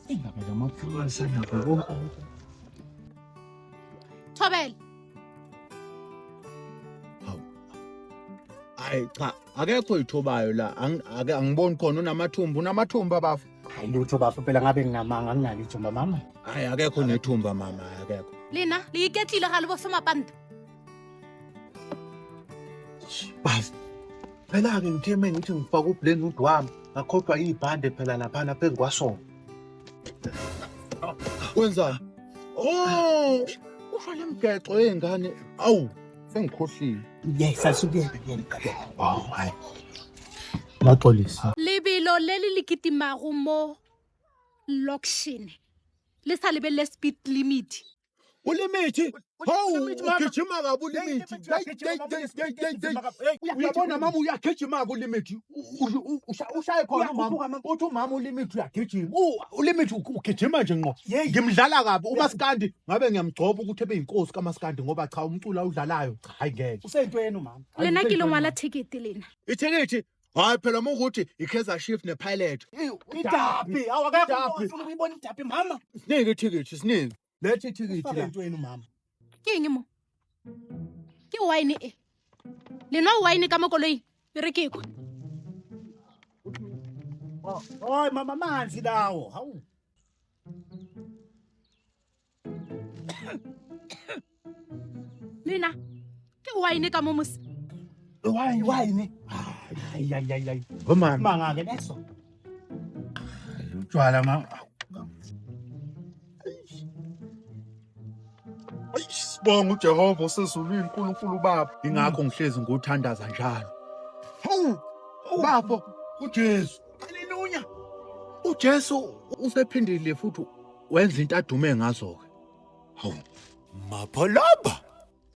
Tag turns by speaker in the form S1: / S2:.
S1: Indaba zamaphoyisa nabo.
S2: Thobela.
S3: Hawu. Hayi cha, akekho ithobayo la. Ake angiboni khona unamathumba, unamathumba bafo.
S1: Hayi lutho bafo phela ngabe nginamanga nginalo ithumba mama.
S3: Hayi akekho nethumba mama, hayi akekho.
S2: Lena le iketlile ga le bofe mapanta.
S4: Bafo. Phela-ke ngithe uma ngithi ngifaka ublendwood wami ngakhohlwa ibhande phela laphana phezu kwasona.
S3: Wenzani? Oh, usho le mgexo yengane. Awu, sengikhohliwe.
S1: Yes, asukuyeka kuyena.
S4: Oh, hayi. Ngaxolisa.
S2: Lebelo le le le kitimago mo lokshin le sa lebelele speed limit.
S3: Ulimithi. Hawu, ugijima kabi ulimithi. Uyabona mama uyagijima kulimithi. Ushaye khona umama. Uthi umama ulimithi uyagijima. Ulimithi ugijima nje ngqo. Ngimdlala kabi uMaskandi ngabe ngiyamgcoba ukuthi ebe yinkosi kaMaskandi ngoba cha umculo awudlalayo cha hayi ngeke.
S1: Usentweni umama.
S2: Lena ke le ngwala ticket lena.
S3: Ithikithi hayi phela uma ukuthi i-Kaizer Chiefs ne-Pilot.
S1: Idabi, awakekho ufuna ukuyibona idabi mama.
S3: Sinike ithikithi sinike. Letha ithikithi
S1: Ufake
S3: la.
S1: entweni umama.
S2: Ke eng mo? Ke wine e. Le nwa wine ka mo koloing? E re ke kwa.
S1: Oh, oh mama amanzi lawo. Hawu.
S2: Lena ke wine ka mo mose.
S1: Wine, wine. Hayi hayi hayi hayi.
S3: Mama.
S1: Manga ke leso.
S3: Utshwala mama. Sibonga uJehova osezulwini uNkulunkulu Baba. Ingakho ngihlezi nguthandaza njalo. Hawu, bafo uJesu. Haleluya. uJesu usephindile futhi wenza into adume ngazo ke. Hawu.
S5: Maphalaba.